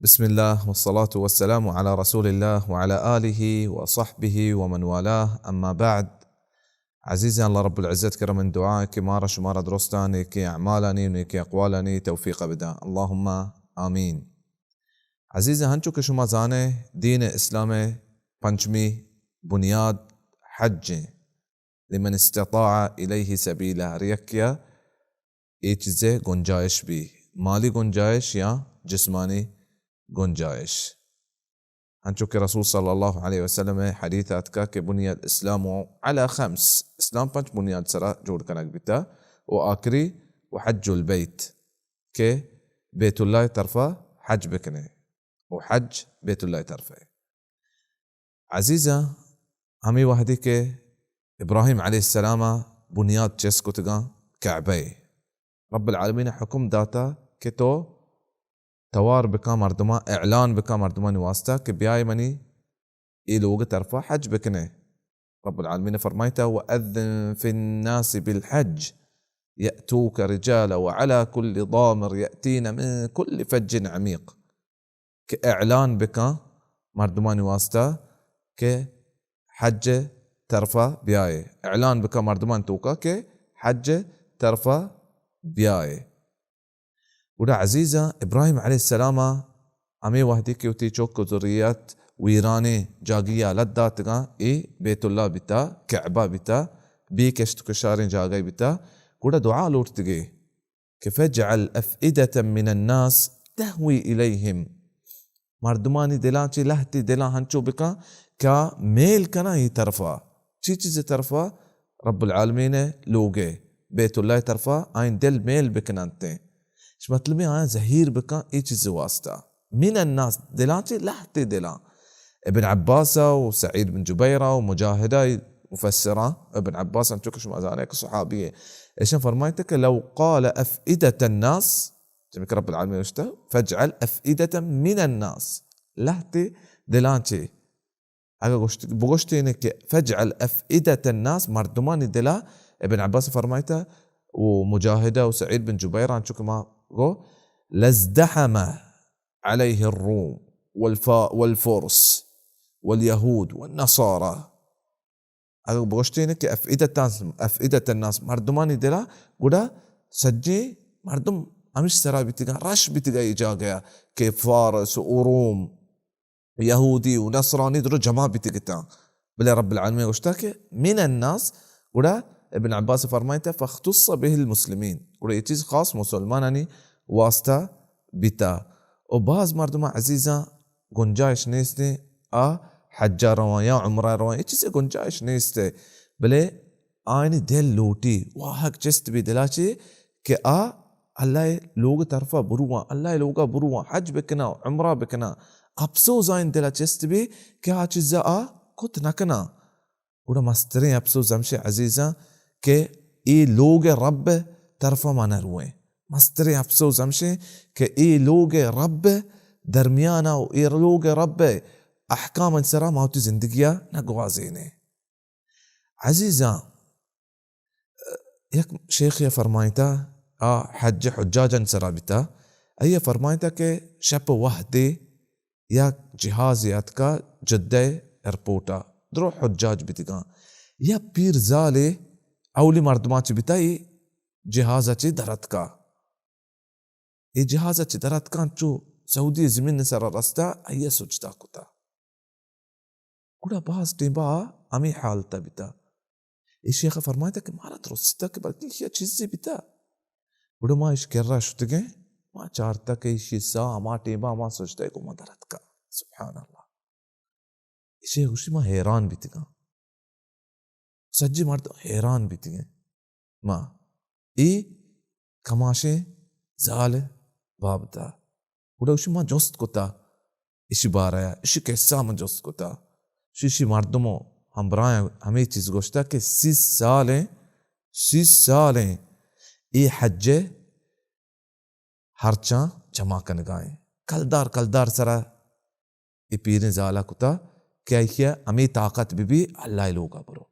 بسم الله والصلاة والسلام على رسول الله وعلى آله وصحبه ومن والاه، أما بعد. عزیزاں، اللہ رب العزت کرا من دعا کہ مارا شمارا درستاں نیکیں اعمالانی و نیکیں اقوالانی توفیق بدا، اللہم آمین. عزیزاں، ہنچو کہ شما زانے، دین اسلام پنچمی بنیاد حج ہیں، لمن استطاع الیہ سبیلا، ہر یکیا اے چیزے گنجائش بی، مالی گنجائش یا جسمانی گنجائش. انچو کہ رسول صلی اللہ علیہ وسلم حدیث آتکا کہ بنی الاسلام علی خمس، اسلام پنچ بنیاد سرا جوڑ کنگ بیتا، و آخری و حج البیت، کہ بیت اللہ طرفا حج بکنے، و حج بیت اللہ طرفے. عزیزاں، ہمے وہدی کہ ابراہیم علیہ السلام ء بنیاد چست کتگاں کعبہ ء، رب العالمین ء حکم داتا کہ تو توار بکاں مردماں، اعلان بکاں مردمانی واسطہ کہ بیائے منی اے لوگ طرفا حج بکنے. رب العالمین فرمائتا: وأذن في الناس بالحج يأتوك رجالا وعلى كل ضامر يأتين من كل فج عميق. کہ اعلان بکاں مردمانی واسطہ کہ حج طرفا بیائے، اعلان بکاں مردمان توکا کہ حج طرفا بیائے. گڑا عزیزاں، ابراہیم علیہ السلام ء ہمے وہدی کہ وتی چک و ذریت ویرانیں جاگہی ء لد داتگاں، اے بیت اللہ بیتا، کعبہ بیتا، بے کشت و کشاریں جاگہے بیتا، گڑا دعا لوٹتگے کہ فاجعل أفئدة من الناس تهوي إليهم، مردمانی دلاں چہ لہتے دلاں ہنچو بکن کہ آ میل کناں اے طرفا. چی چیز طرفا؟ رب العالمین ء لوگ ء، بیت اللہ ء طرفا آئین دل میل بکننت. اش مطلب آیاں زہیر بکن اے چیز واسطہ. من الناس، دلاں چہ لہتے دلاں. ابن عباس و سعید بن جبیر و مجاہدہ مفسراں، ابن عباس انچو کہ شما زانے کہ صحابی ہے، ایشاں فرمائیتے کہ لو قال أفئدة الناس، چمی کہ رب العالمین گوشتا: فاجعل أفئدة من الناس، لہتے دلاں چہ. اگہ گوشت، بگوشتینے کہ فاجعل أفئدة الناس، مردمانی دلا، ابن عباس فرمائیتا، و مجاہدہ و سعید بن جبیر انچو کہ ما گو، لازدحم عليه الروم والفا-، والفرس واليهود والنصارى. اگہ بگوشتینے کہ أفئدة الناس، أفئدة الناس، مردمانی دلا، گڑا سجیں مردم ہمیش سرا بیتگاں، رش بیتگا اے جاگہا کہ فارس و روم، یہودی و نصرانی درو جمع بیتگتاں. بلے رب العالمین گوشتا کہ من الناس، گڑا ابن عباس فرمائیتا فاختص به المسلمین، گڑا اے چیز خاص مسلمانانی واسطہ بیتا. و بعض مردماں عزیزاں گنجائش نیستیں آ حجا رواں یا عمرہ رواں، اے چیزے گنجائش نیستے، بلے آیانی دل لوٹی، واہگ چست بی دلا چے کہ آ اللہ ء لوگ طرفا برواں، اللہ ء لوگا برواں، حج بکناں، عمرہ بکناں. اپسوز آیانی دلا چست بی کہ آ چیزا آ کت نکناں. گڑا مستریں اپسوز ہمشے عزیزاں کہ اے لوگ ء رب ء طرفا ما نہ روئیں. مستریں اپسوز ہمشے کہ اے لوگ ء رب ء درمیانا و اے لوگ ء رب ء احکامانی سرا ما وتی زندگیا نہ گوازینیں. عزیزاں، یک شیخے ء فرمائینتا، آ حج حجاجانی سرا بیتا، آئی ء فرمائینتا کہ شپ وہدے یک جہازے اتکا جدہ ء ایئرپورٹ ء، درو حجاج بیتگاں. یک پیر زالے اولی مردماں چہ بیتا، اے جہاز ء چہ در اتکا. اے جہاز ء چہ در اتکاں، چو سعودی زمین ء سرا رستا، آئی ء سجدہ کتا. گڑا باز ٹیمبا ہمے حالت ء بیتا. اے شیخ ء فرمائتا کہ مارا ترستا کہ بلکیں ایشی ء چیزے بیتا. گڑا ما ایش کرا شتگیں، ما چارتا کہ ایشی ساہ ہما ٹیمبا ہما سجدہ ء گوما در اتکا. سبحان اللہ. ایشی گوشی ما حیران بیتگاں. سجی مردم حیران بیتگیں. ما اے کماشیں زال بابتا. گڑا گوشی ما جست کتا، ایشی بارہ ء، ایشی قصہ من جست کتا. ایشی، ایشی مردم و ہمبراہ ہمے چیز گوشتا کہ سی سال ہیں، سی سال ہیں اے حج ء ہرچاں جمع کنگا ہیں. کلدار، کلدار سرا اے پیریں زالا کتا کہ ایشی ء ہمے طاقت بہ بی، اللہ ء لوگا برو.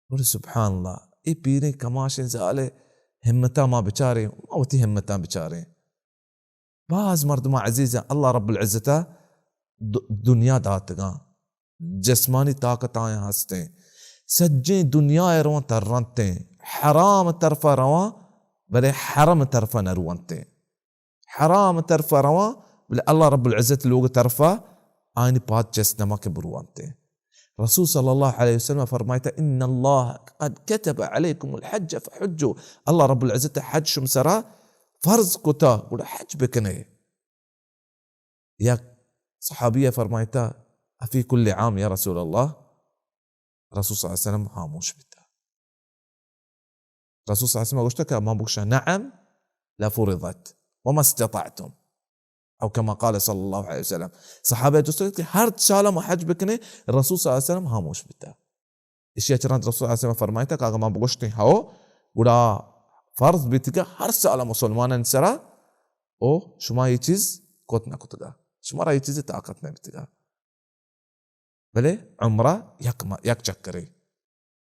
بلے سبحان اللہ، اے پیریں کماشیں زال ء ہمتاں ما بچاریں، ما وتی ہمتاں بچاریں. باز مردماں عزیزاں، اللہ رب العزت ءَ د-، دنیا داتگاں، جسمانی طاقت آیاں ہستیں، سجیں دنیا ءَ روان ترنتیں، حرام طرف ءَ روان، بلے حرم طرف ءَ نہ روانتیں۔ حرام طرف ءَ روان، بلے اللہ رب العزت لوگ طرف ءَ آیانی پاد چست نمک بروانتیں۔ رسول صلی اللہ علیہ وسلم فرمائتا، ان اللہ قد كتب عليكم الحج فحجوا۔ اللہ رب العزت حج شم سرا فرض کتا، گڑا حج بکنے۔ یک صحابی فرمائتا، افی کل عام یا رسول اللہ؟ رسول صلی اللہ علیہ وسلم خاموش بیتا۔ رسول صلی اللہ علیہ وسلم گوشتا کہ ما بگشا، نعم لفرضت وما استطعتم، او کما قال صلی اللہ علیہ وسلم۔ صحابہ دوست کہ ہر سال ما حج بکنے، رسول صلی اللہ علیہ وسلم خاموش بیتا۔ اشی چرانت رسول صلی اللہ علیہ وسلم فرمائتا کہ اگر ما بگشتیں ہو، گڑا فرض بیتگا ہر سال مسلمانان سرا، او شما یہ چیز کت نہ کتگا، شما را یہ چیز طاقت نہ بیتگا۔ بلے عمرہ یک م-، یک چکرے۔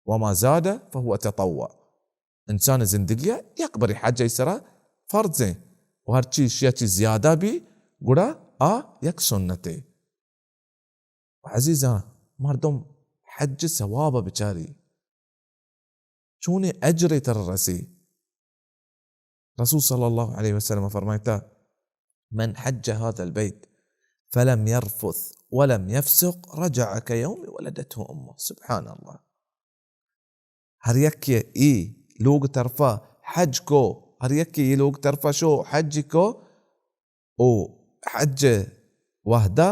وما زاد فهو تطوع۔ انسان زندگی ءَ یک بری حج ای سرا فرض ہیں۔ و ہر چی شیا چی زیادہ بی، گڑا آ یک سنتے۔ و عزیزاں، مردم حج ثواب بچاری۔ چونیں اجرے ترا رسی۔ رسول صلی اللہ علیہ وسلم فرمائتا، من حج هذا البيت فلم يرفث ولم يفسق رجع كيوم ولدته امه۔ سبحان اللہ۔ ہر یکے ای لوگ طرفا حج کو، ہر یکے ای لوگ طرفا شو حج کو، او حج وہدا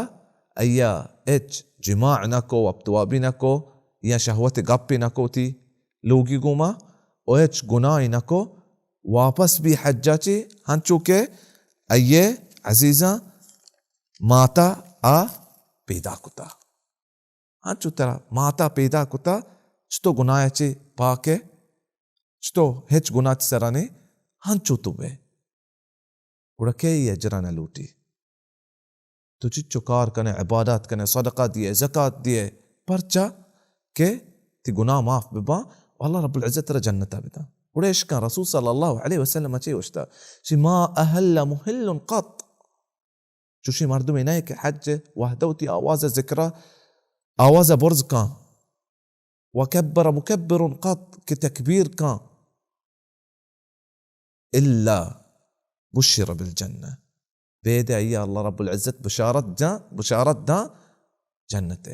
ایا ہچ جماع نہ کو، وپتوابی نہ کو، یا شہوت گپی نہ کو تی لوگی گوما، او ہچ گناہی نہ کو، واپس بی حجا چی، ہنچو کہ ایے عزیزاں ماتا آ پیدا کتا۔ ہنچو ترا ماتا پیدا کتا، چتو گناہ چی پاک ہے، چتو ہچ گناہ چی سرا نے، ہنچو تو بے۔ گڑا کئے اے اجرا نہ لوٹی؟ تو چچو کار کنے، عبادات کنے، صدقہ دیے، زکات دیے، پرچا کہ تی گناہ معاف بباں و اللہ رب العزت ترا جنتا بداں۔ گڑا اشکاں رسول صلی اللہ علیہ وسلم چے گوشتا؟ شی ما احل محل قط۔ چوشی مردمے نہ کہ حج وہدہ وتی آواز ذکرا آواز برز کاں، وکبر مکبر قط کہ تکبیر کاں، الا بشر بالجنہ، بیدے آئی اللہ رب العزت بشارت داں، بشارت داں جنت ءِ۔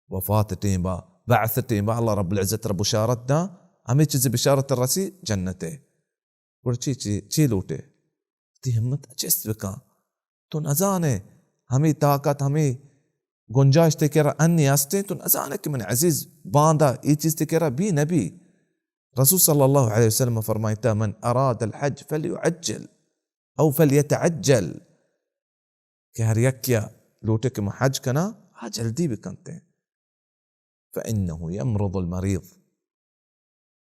وفات ٹیمبا، بعث ٹیمبا اللہ رب العزت را بشارت داں، ہمے چیز بشارت رسی جنت ءِ۔ گڑا چی، چی، چی لوٹے؟ تی ہمت چست بکاں۔ تو نزانے ہمے طاقت، ہمے گنجائش تے کرا انی ہستیں، تو نزانے کہ من عزیز باندا اے چیز تے کرا بی نبی۔ رسول صلی اللہ علیہ وسلم فرمائتا، من اراد الحج فلیعجل او فلیتعجل، کہ ہر یکیا لوٹے کہ من حج کناں، آ جلدی بکنتے۔ فإنه يمرض المريض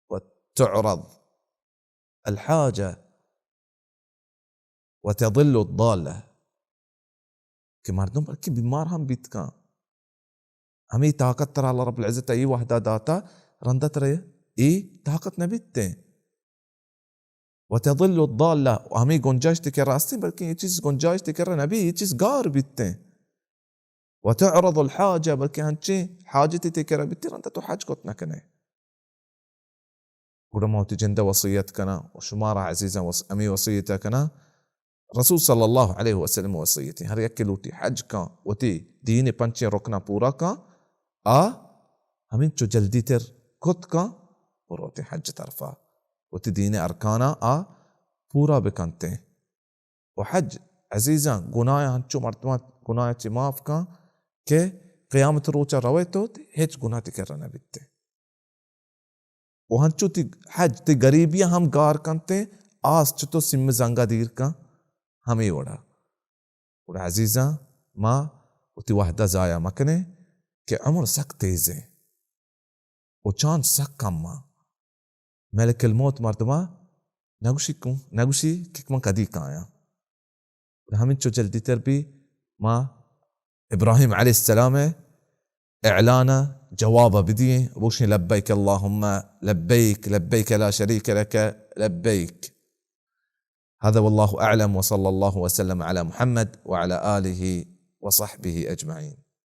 وتعرض الحاجة وتضل الضالة، کہ مردم بلکہ بیمار ہم بیت کن، ہمے طاقت ترا اللہ رب العزت ءَ اے وہدا داتا، رندا ترا اے طاقت نہ بیتیں۔ وتضل الضالة، و ہمے گنجائش تئی کرا استیں، بلکہ اے چیز گنجائش تئی کرا نبی، اے چیز گار بیتیں۔ وتعرض الحاجة، بلکہ ہنچیں حاجتے تئی کرا بیتیں، رندا تو حج کت نہ کنے۔ گڑا ما وتی جند ءَ وصیت کناں و شمارا عزیزاں وص-، ہمے وصیت ءَ کناں۔ رسول صلی اللہ علیہ وسلم وصیت ایں، ہر یکے لوٹی حج کن، وتی دین ءِ پنچیں رکناں پورا کن، آ ہمینچو جلدی تر کت کن، برو وتی حج طرفا، وتی دین ءِ ارکاناں آ پورا بکنتیں۔ و حج عزیزاں گناہ انچو مردماں گناہ چہ معاف کن کہ قیامت روچا روئے تو ہچ گناہ تئی کرا نہ بیتیں۔ و ہنچو تئی حج تئی گریبی ہم گار کنتیں، آس چتو سیم زنگا دیر کن، ہمے وڑا۔ گڑا عزیزاں، ما وتی وہدا ضائع مکنیں کہ عمر سک تیزیں و چانس سک کماں۔ ملک الموت مردما نگوشی کن، نگوشی کہ من کدی کایاں۔ ہمینچو جلدی تر بی ما ابراہیم علیہ السلام ءِ اعلان ءِ جواب ءَ بدییں، بوشیں، لبیک اللہم لبیک، لبیک لا شریک لک لبیک۔ هذا والله أعلم، وصلى الله وسلم على محمد وعلى آله وصحبه أجمعين.